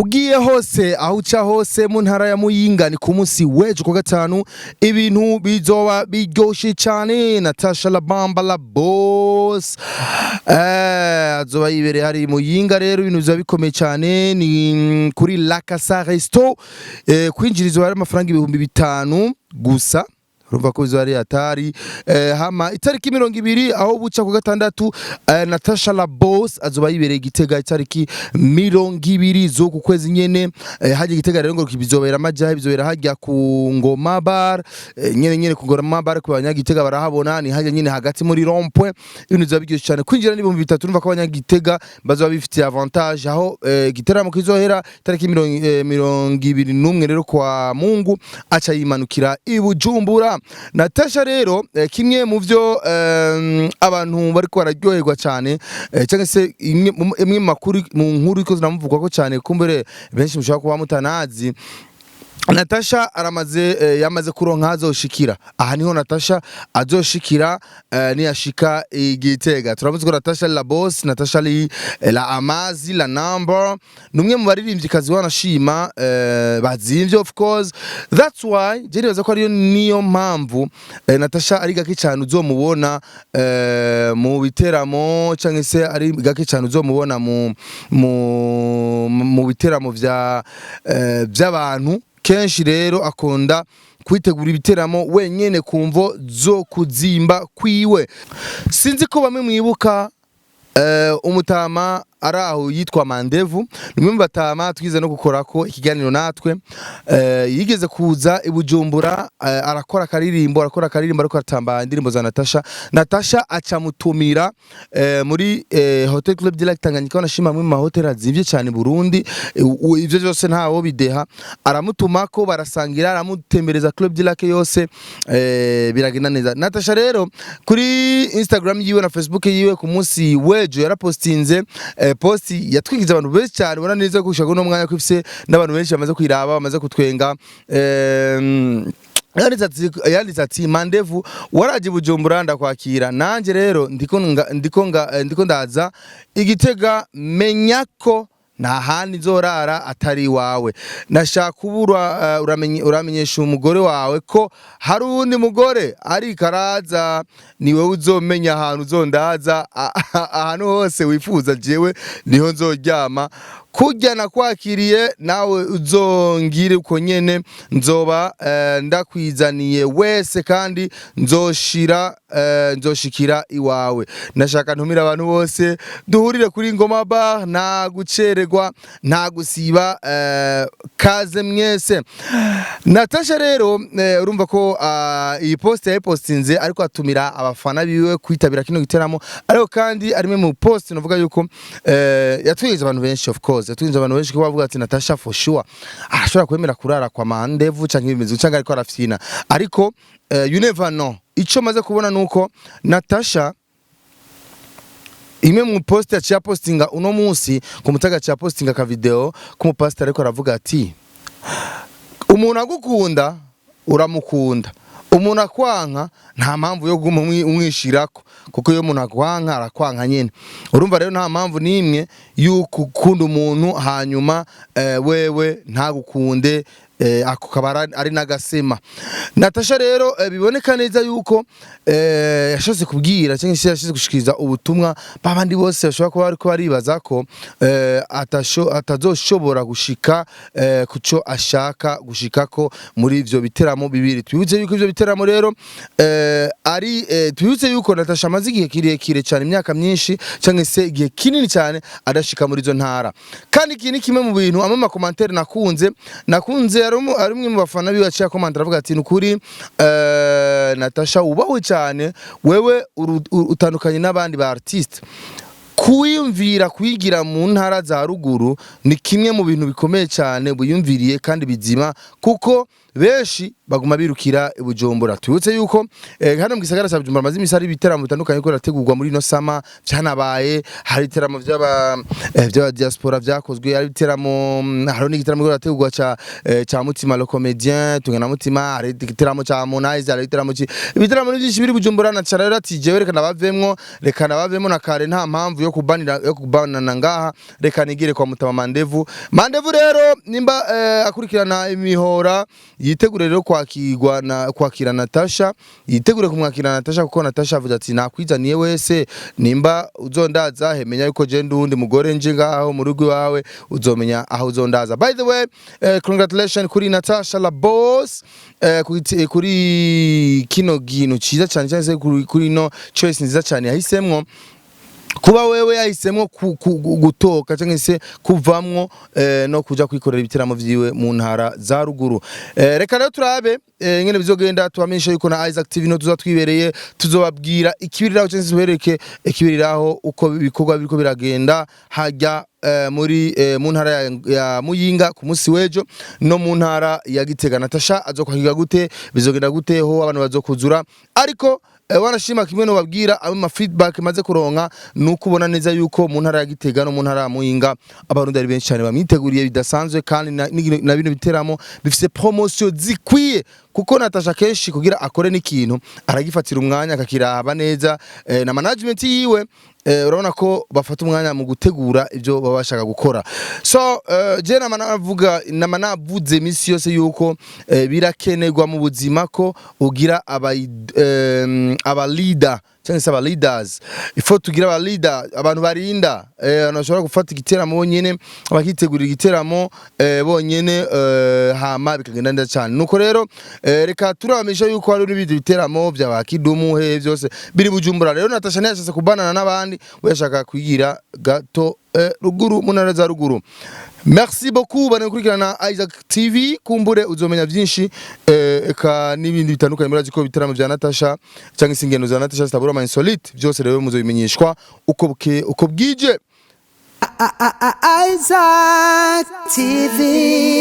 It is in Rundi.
Ugiye hose, aho uca hose mu ntara ya Muyinga, ni ku munsi w'ejo ku gatanu, ibintu bizoba biryoshe cyane. Natasha La Bamba La Boss azoba yibereye hari Muyinga. Rero ibintu bizoba bikomeye cyane, ni kuri La Casa Resto. Kwinjirizwa hari amafaranga 5000 gusa. Urumva ko bizoba ari hatari. Hama itariki 20, aho buca ku gatandatu, Natasha La Boss azoba yibereye Gitega, itariki 20 z'uku kwezi nyene. Hajya Gitega rero ngo bizobera amajahe, bizobera hajya ku Ngoma Bar, nyene nyene ku Ngoma Bar. Ku banyagitega barahabona, ni hajya nyene hagati muri rond-point. Ibintu bizoba biryoshye cyane. Kwinjira ni 3000. Urumva ko abanyagitega bazoba bifitiye avantage. Aho igiteramo kizohera itariki 21 rero kwa Mungu, aca yimanukira i Bujumbura. Natasha rero, kimwe mu vyo abantu bariko bararyoherwa cyane, cyangwa se imwe mu makuru, mu nkuru iko zinamuvugwa ko cyane, kumbere benshi mushobora kuba mutanazi, Natasha aramaze yamaze kuronka azoshikira. Aha niho Natasha azoshikira niyashika Igitega. Turamuzi ko Natasha la boss, Natasha li la amazi la number, numwe mu baririmvyikazi wanashima bazimvye. Of course, that's why je nibaza ko ariyo niyo mpamvu Natasha ari gake cyane uzomubona mu biteramo, cyangwa se ari gake cyane uzomubona mu biteramo vya by'abantu kenshi. Rero akunda kwitegura ibiteramo wenyene ku mvo zo kuzimba kwiwe. Sinzi ko bamwe mwibuka umutama ari aho yitwa Mandevu, ni umwe mu batama twize no gukorako ikiganiro natwe. Yigeze kuza i Bujumbura, arakora akaririmbo ariko aratamba indirimbo za Natasha. Natasha aca mutumira muri Hotel Club de Lac Tanganyika, wanashima amwe mu mahoteli azimvye cyane i Burundi. Ivyo byose ntawo bideha, aramutumako barasangira, aramutembereza Club de Lac yose, biragenda neza. Natasha rero kuri Instagram yiwe na Facebook yiwe ku munsi w'ejo yarapostinze post yatwigize abantu benshi cyane. Ubona neza ko gushaka uno mwanya ko ifise n'abantu benshi bamaze kwiraba, bamaze kutwenga. Yanditse ati: "Mandevu, waraje Bujumbura ndakwakira, nanje rero ndiko ndaza Igitega. Menya ko nta handi nzorara atari iwawe. Nashaka kubura uramenyesha umugore wawe ko hari uwundi mugore ariko araza. Ni wowe uzomenya ahantu uzondaza. Ahantu hose wifuza, jewe niho nzoryama. Kurya nakwakiriye, nawe uzongire uko nyene. Nzoba ndakwizaniye wese kandi nzoshikira iwawe. Ndashaka ntumira abantu bose duhurire kuri Ngoma Bar, nta gucererwa, nta gusiba. Kaze mwese." Natasha rero, urumva ko iyi post yayipostinze ariko atumira abafana biwe kwitabira kino giteramo, ariko kandi arimwe mu post navuga yuko yatwigize abantu benshi. Of course yatwigize abantu benshi, kuko bavuga ati Natasha for sure arashobora kwemera kurara kwa Mandevu canke ibimeze canke ariko arafyina. Ariko you never know. Ico maze kubona nuko Natasha, imwe mu post yaciye apostinga uno munsi ku mutaga, yaciye apostinga ka video k'umupasiteri ariko aravuga ati: "Umuntu agukunda uramukunda, umuntu akwanka nta mpamvu yo kuguma umwishirako, kuko iyo umuntu akwanka arakwanka nyene." Urumva rero nta mpamvu n'imwe y'uko ukunda umuntu hanyuma wewe ntagukunde, ako kaba ari n'agasema. Natasha rero, biboneka neza yuko yashatse kubwira cyangwa se yashatse gushikiriza ubutumwa babandi bose bashobora kuba bariko baribaza ko atazoshobora gushika kuco ashaka gushikako muri ivyo biteramo bibiri. Twibutse yuko ivyo biteramo rero ari twibutse yuko Natasha amaze igihe kirekire cyane, imyaka myinshi cyangwa se igihe kinini cyane, adashika muri izo ntara. Kandi iki ni kimwe mu bintu amwe ma commentaire nakunze. Ari umwe mu bafana biwe yaciye akomanta aravuga ati: "Nukuri Natasha ubahwe cyane, wewe utandukanye n'abandi ba artiste. Kuwiyumvira kwigira mu ntara za ruguru ni kimwe mu bintu bikomeye cyane buyumviriye kandi bizima, kuko Benshi baguma birukira i Bujumbura. Tubutse yuko hano mu gisagara ca Bujumbura amaze imisi hari ibiteramo bitandukanye ko birategurwa muri ino summer. Vyanabaye, hari ibiteramo vy'aba diaspora vyakozwe, hari ibiteramo, hariho n'igiteramo kiriko kirategurwa ca Mutima le comédien tungana Mutima, hari igiteramo ca Harmonize, hari igiteramo ibiteramo ni byinshi biri Bujumbura. Na cara rero ati: "Jewe reka nabavemwo, reka nabavemo na kare, nta mpamvu yo kubanira, yo kubanana ngaha, reka nigire kwa Mutama Mandevu." Mandevu rero nimba akurikirana imihora, yitegure rero kwakirwa na kwakira Natasha, yitegure kumwakira Natasha, kuko Natasha avuze ati: "Nakwizaniye wese, nimba uzondaza hemenya yuko je ndundi mugore nje ngaho mu rugo iwawe, uzomenya aho uzondaza." By the way, congratulations kuri Natasha la boss kuri kino kintu ciza cyane, cyane se kuri no choice nziza cyane yahisemwo, kuba wewe yahisemwo gutoka cyangwa se kuvamwo no kuja kwikorera ibiteramo vyiwe mu ntara za ruguru. Reka rero turabe ingene bizogenda. Tubamenyesha yuko na Isaac TV no tuza twibereye, tuzobabwira ikibiriraho cyangwa se tubereke ikibiriraho uko ibikorwa biriko biragenda hajya muri mu ntara ya Muyinga ku munsi w'ejo no mu ntara ya Gitega. Natasha azokwakirwa gute? Bizogenda gute? Ho abantu bazokuzura? Ariko wanashima kimwe no babwira abo ma feedback maze kuronka, nuko ubona neza yuko mu ntara ya Gitega no mu ntara ya Muyinga Abarundi ari benshi cyane bamwiteguriye bidasanzwe, kandi na bino biteramo bifise promotion zikwiye, kuko Natasha kenshi kugira akore n'ikintu aragifatira umwanya akakiraba neza, na management yiwe, urabona ko bafata umwanya mu gutegura ibyo baba bashaka gukora. So je nama navuga, nama navuze misi yose yuko birakenerwa mu buzima ko ugira aba leader cyangwa se aba leaders. Ifo tugira aba leader, abantu barinda, abantu bashobora gufata igiteramo bonyene, bakitegurira igiteramo bonyene, hama bikagenda neza cyane. Nuko rero reka turabamisha yuko hari n'ibindi biteramo vya ba Kidumu he byose biri Bujumbura. Rero Natasha ntiyashatse kubanana n'abandi, we yashaka kwigira gato ruguru, mu ntara za ruguru. Merci beaucoup bane gukurikirana Isaac TV, kumbure uzomenya byinshi eka n'ibindi bitandukanye. Murazi ko ibitaramo vya Natasha cyangwa se ingendo za Natasha zitabura ama insolite, byose rero muzobimenyeshwa uko buke uko bwije. Isaac TV.